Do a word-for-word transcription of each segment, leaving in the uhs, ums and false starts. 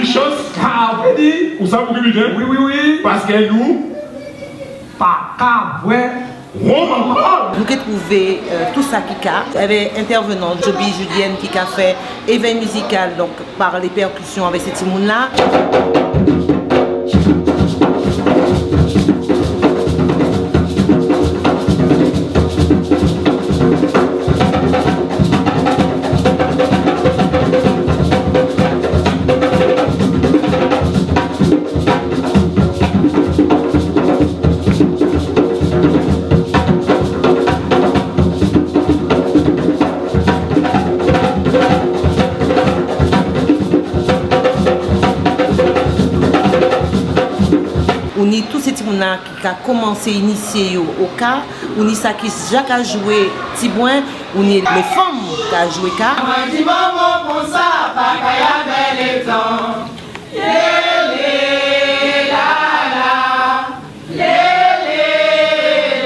ni chans. Sa vlé di, ou sav pou ki biten? Wi, wi, wi. Paskè nou pa ka vwè wonm ankò. Nou ké twouvé, euh, tout sa ki ka, avè entèvenan Joby Julienne ki ka fè évèy mizikal, donk, pa lé pèrkisyon avè sé timoun-la. Ou ni tout sé timoun-la ki ka komansé inisyé yo o ka, ou ni sa ki ja ka jwé tibwen, ou ni lé fanm ka jwé ka. Mwen di bò mo konsa, pa kay avè létan. Lélé lala, lélé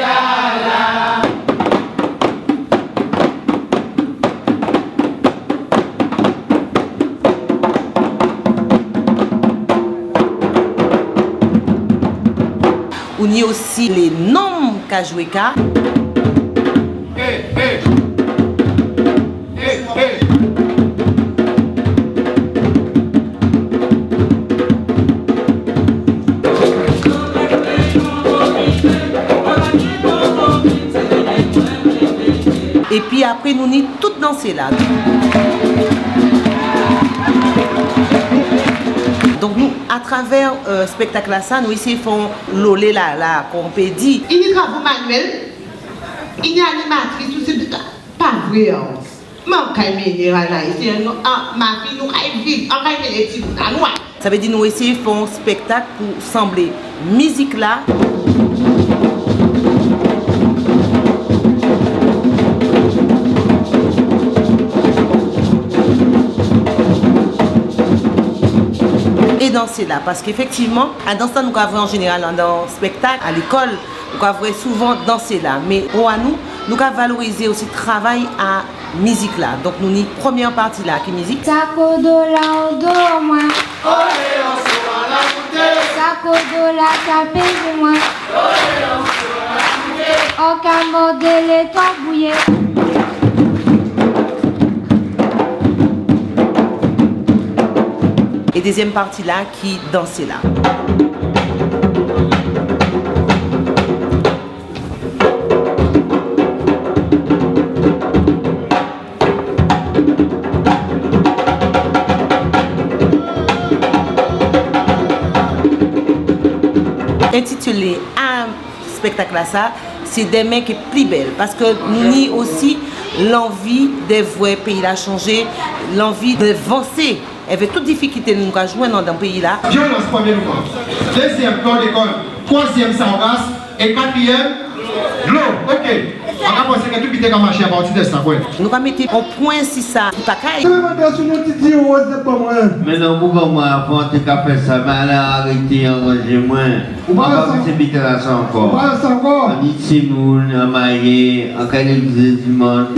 lala. Ou ni osi lé nonm ka jwé ka. Épi apré, nou ni tout dansé-la. Donk nou, atravè, euh, spèktak-lasa, nou éséyé fè on lolé lala, kon pé di. I ni travo manyèl, i ni animatris, tout sé, pa vré, an. Mé an kay mennen bagay-la, sé, an, an, mafi, nou kay viv, an kay mennen timoun an nou. Sa vlé di nou éséyé fè on spèktak pou sanblé mizik-la é dansé-la, paskè éfèktivman, a dans-la nou ka vwè an jénéral adan spèktak, a lékòl, ou ka vwè souvan dansé-la, mé o a nou, nou ka valorizé osi travay a mizik-la. Donk nou ni prèmyè pati-la ki mizik. Sa kodo-la o do mwen. Sa kodo-la ka pèdi mwen. An ka mòdé létan bouyé. É dézyèm pati-la ki dansé-la. Entitilé a spèktak-lasa, sé Dèmen ké pli bèl, paskè nou ni osi lanvi dè vwè péyi-la chanjé, lanvi dè vansé. Èvè tout difikilté nou ka jwenn adan péyi-la. Vyolans, prèmyé mouvman. Dézyèm, klòdékòn. Twazyèm, sargas. É katriyèm, dlo. Oké. An ka pansé kè tout biten ka maché apati dè sa, kwè. Nou ka mété on pwen si sa ki pa kay. Sé mwen, byen si, nou ti di Woz dè ban mwen. Mé non, pou ban mwen, avan té ka fè sa, mé alé arété, aranjé mwen. Ou pa wè sa? An pa fè sé biten-lasa ankò. Ou pa wè sa ankò? An ni timoun, an mayé, an ka légliz lé dimanch.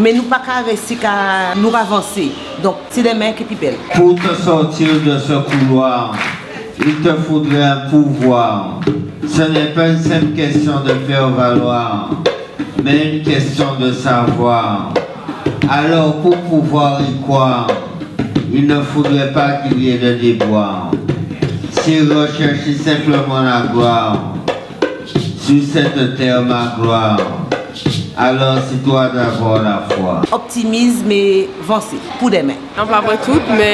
Mé nou pa ka réyisi ka nou avansé. Donk, sé dèmen ki pli bèl. Pour te sortir de ce couloir, il te faudrait un pouvoir. Ce n'est pas une simple question de faire valoir, mais une question de savoir. Alors, pour pouvoir y croire, il ne faudrait pas qu'il y ait de déboire. Si rechercher simplement la gloire sur cette terre ma gloire, alors c'est toi d'avoir la foi. Optimisme é vansé pou dèmen. An pa vwè tout, mé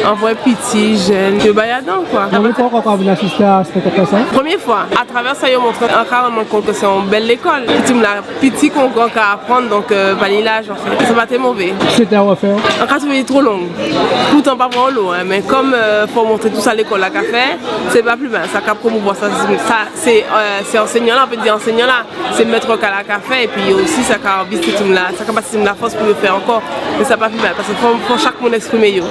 an vwè piti, jenn, yo bay adan, kwa. Konbyen fwa ou ka vin asisté a spèktak-lasa? Prèmyé fwa. Atravè sa yo montré, an ka rann mwen kont ke sé on bèl lékòl. Piti moun-la, piti kon gran ka aprann, donk, euh, pa ni laj, anfèt. Sa pa té mové. Sé té a rèfè? An ka twouvé li two long. Poutan pa vréman lo, en, mé kon, euh, fò montré tout sa lékòl-la ka fè, sé pa pli mal. Sa ka pwomouvwa sa, sa, sé, euh, sé ansèynan-la, an pé di ansèynan-la. Sé mèt-lékòl-la ka fè, épi osi sa ka anvi sé timoun-la, sa ka ba sé timoun-la fòs pou yo fè ankò. Mé sa pa pi mal, paskè fò, fò chak moun èksprimé yo.